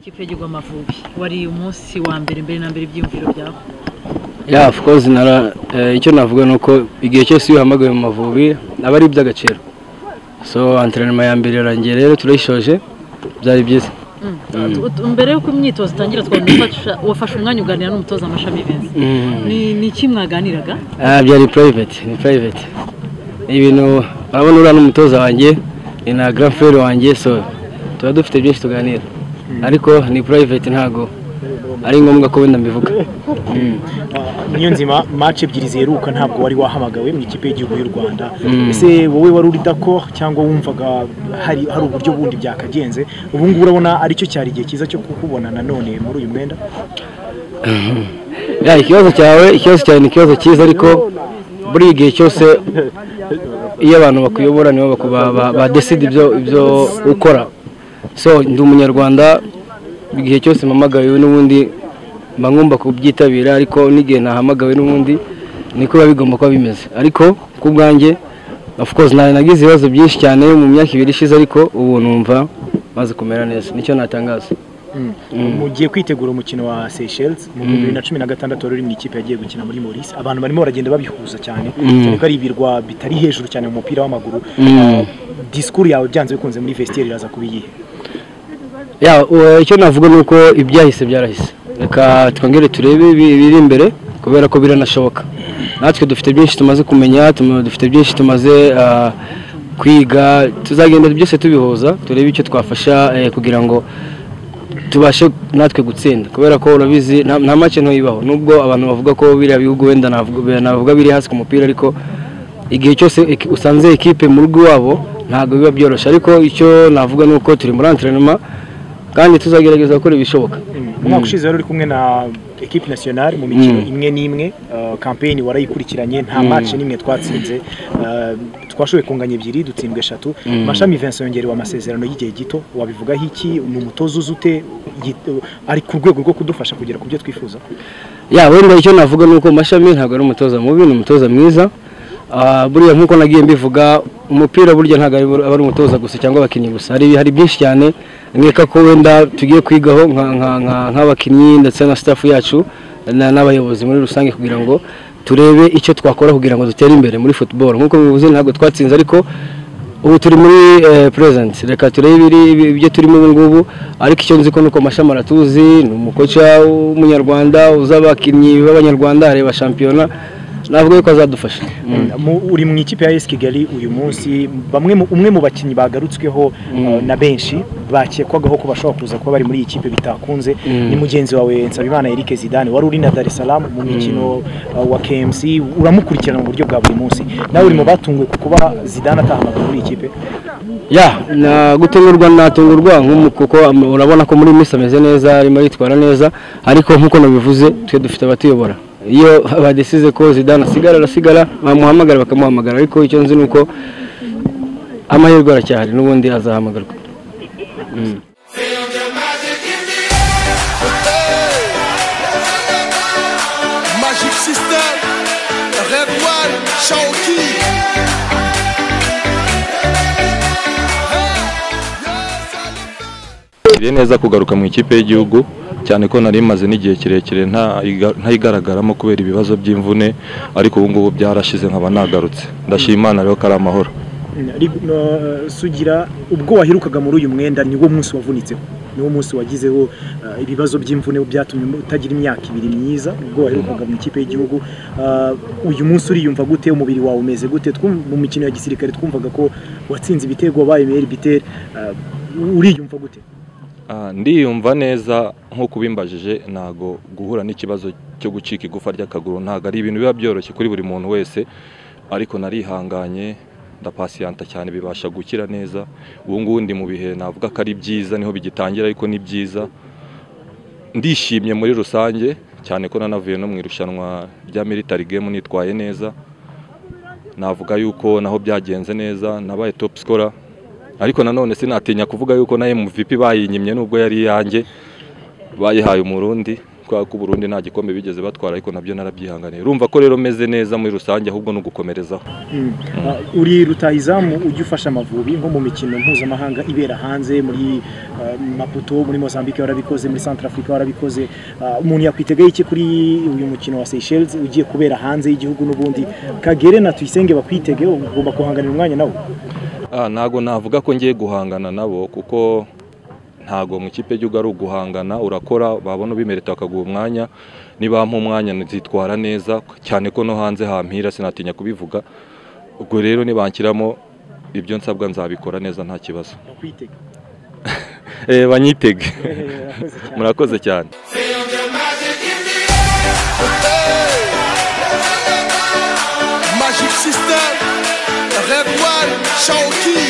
Ikipe y'igihugu Amavubi wari umunsi wa mbere mbere na mbere ibyiyumviro byawe? Yeah, of course, nara icyo navuga nuko igihe cyose iyo uhamagawe mu Mavubi aba ari iby'agaciro. So entraînement ya mbere yarangiye rero turayishoje, byari byiza. Mbere y'uko imyitozo itangira twabona wafashe umwanya uganira n'umutoza Mashami Vincent. Ni iki mwaganiraga? Byari private, ni private. Ibintu urabona uriya n'umutoza wanjye, ni na grand frère wanjye, so tuba dufite byinshi tuganira. Ariko ni private, ntago ari ngombwa ko wenda mbivuga. Niyonzima, match ebyiri ziheruka ntabwo wari wahamagawe mu ikipe y'igihugu y'u Rwanda. Ese wowe wari uri d'accord cyangwa wumvaga hari uburyo bundi byakagenze? Ubu ngubu urabona aricyo cyari igihe cyiza cyo kukubona nanone muri uyu mwenda? Ya, ikibazo cyawe ni ikibazo cyiza, ariko buri gihe cyose iyo abantu bakuyobora nibo ba decide ibyo ukora. So ndi umunyarwanda, igihe cyose mpamagawe n'ubundi mba ngomba kubyitabira, ariko n'igihe nahamagawe n'ubundi niko biba bigomba kuba bimeze. Ariko ku bwanjye, of course, nagize ibibazo byinshi cyane mu myaka 2 ishize, ariko ubu numva maze kumera neza, nicyo natangaza. Mugiye kwitegura umukino wa Seychelles. Mu 2016 wari uri mu ikipe yagiye gukina muri Maurice. Abantu barimo baragenda babihuza cyane cyane ko ari ibirwa bitari hejuru cyane mu mupira w'amaguru. Discours yawe byanze bikunze muri vestiaire iraza kuba iyihe? Ya, icyo navuga ni uko ibyahise byarahise, reka twongere turebe ibiri imbere, kubera ko biranashoboka. Natwe dufite byinshi tumaze kumenya, dufite byinshi tumaze kwiga. Tuzagenda byose tubihuza, turebe icyo twafasha kugira ngo tubashe natwe gutsinda, kubera ko urabizi nta match nto ibaho. Nubwo abantu bavuga ko biriya bihugu wenda navuga biri hasi ku mupira, ariko igihe cyose usanze ekipe mu rugo iwabo ntabwo biba byoroshye. Ariko icyo navuga ni uko turi muri entraînement kandi tuzagerageza gukora ibishoboka. Umwaka ushize wari uri kumwe na équipe nationale mu mikino imwe n'imwe, campaign warayikurikiranye. Nta match n'imwe twatsinze, twashoboye kunganya ebyiri, dutsindwa eshatu. Mashami Vincent yongerewe amasezerano y'igihe gito, wabivugaho iki? Ni umutoza uzi ute? Ari ku rwego rwo kudufasha kugera ku byo twifuza? Ya, wenda icyo navuga ni uko Mashami ntabwo ari umutoza mubi, ni umutoza mwiza. Buriya nk'uko nagiye mbivuga, umupira burya ntabwo aba ari umutoza gusa cyangwa abakinnyi gusa. Hari byinshi cyane nkeka ko wenda tugiye kwigaho nk'abakinnyi ndetse na staff yacu n'abayobozi muri rusange, kugira ngo turebe icyo twakora kugira ngo dutere imbere muri football. Nk'uko bivuze, ntabwo twatsinze, ariko ubu turi muri present, reka turebe ibyo turimo ubu ngubu. Ariko icyo nzi ko nuko Mashami aratuzi, ni umukoca w'umunyarwanda uzi abakinnyi b'abanyarwanda, areba shampiyona, navuga yuko azadufasha. Uri mu ikipe ya AS Kigali uyu munsi. Umwe mu bakinnyi bagarutsweho na benshi bakekwagaho ko bashobora kuza kuba bari muri iyi kipe bitakunze ni mugenzi wawe Nsabimana Eric Zidane, wari uri na Dar es Salaam mu mikino wa KMC, uramukurikirana mu buryo bwa buri munsi. Nawe uri mu batunguwe ku kuba Zidane atahamagawe muri iyi kipe? Ya, na gutungurwa natungurwa kuko urabona ko muri iyi minsi ameze neza, arimo yitwara neza. Ariko nk'uko nabivuze, twe dufite abatuyobora. Iyo badesize ko Zidane asigara, arasigara, bamuhamagara bakamuhamagara. Ariko icyo nzi ni uko amahirwe aracyahari, n'ubundi azahamagarwa. Feel the magic in the air. Magic System, Red One, Chawki. Biri neza kugaruka mu ikipe y'igihugu, cyane ko nari maze n'igihe kirekire ntayigaragaramo kubera ibibazo by'imvune, ariko ubu ngubu byarashize nkaba nagarutse. Ndashima Imana rero ko ari amahoro. Sugira, ubwo waherukaga muri uyu mwenda niwo munsi wavunitseho, niwo munsi wagizeho ibibazo by'imvune byatumye utagira imyaka 2 myiza ubwo waherukaga mu ikipe y'igihugu. Uyu munsi uriyumva gute? Umubiri wawe umeze gute? Mu mikino ya gisirikare twumvaga ko watsinze ibitego, wabaye meilleur buteur. Uriyumva gute? Ndiyumva neza nk'uko ubimbajije. Ntago guhura n'ikibazo cyo gucika igufa ry'akaguru ntago ari ibintu biba byoroshye kuri buri muntu wese, ariko narihanganye, ndapasiyanta cyane, bibasha gukira neza. Ubu ngubu ndi mu bihe navuga ko ari byiza, niho bigitangira ariko ni byiza. Ndishimye muri rusange, cyane ko nanavuye no mu irushanwa rya military game nitwaye neza. Navuga yuko naho byagenze neza, nabaye top scorer, ariko nanone sinatinya kuvuga yuko na MVP bayinyimye, nubwo yari iyanjye, bayihaye umurundi. Kubera ko Burundi nta gikombe bigeze batwara, ariko nabyo narabyihanganiye. Urumva ko rero meze neza muri rusange, ahubwo no gukomerezaho. Uri rutahizamu ujya ufasha Amavubi nko mu mikino mpuzamahanga ibera hanze, muri Maputo, muri Mozambique warabikoze, muri Centrafrica warabikoze. Umuntu yakwitegeye iki kuri uyu mukino wa Seychelles ugiye kubera hanze y'igihugu? N'ubundi Kagere na Tuyisenge bakwitege, ugomba guhanganira umwanya nawo. Ntago navuga ko ngiye guhangana nabo, kuko ntago mu ikipe y'igihugu ari uguhangana. Urakora, babona ubimerita bakaguha umwanya. Nibampa umwanya nzitwara neza cyane, ko no hanze hampira, sinatinya kubivuga. Ubwo rero nibanshyiramo, ibyo nsabwa nzabikora neza, nta kibazo. Bakwitege. Banyitege. Murakoze cyane. Feel the magic in the air. Magic System, Red One, Chawki.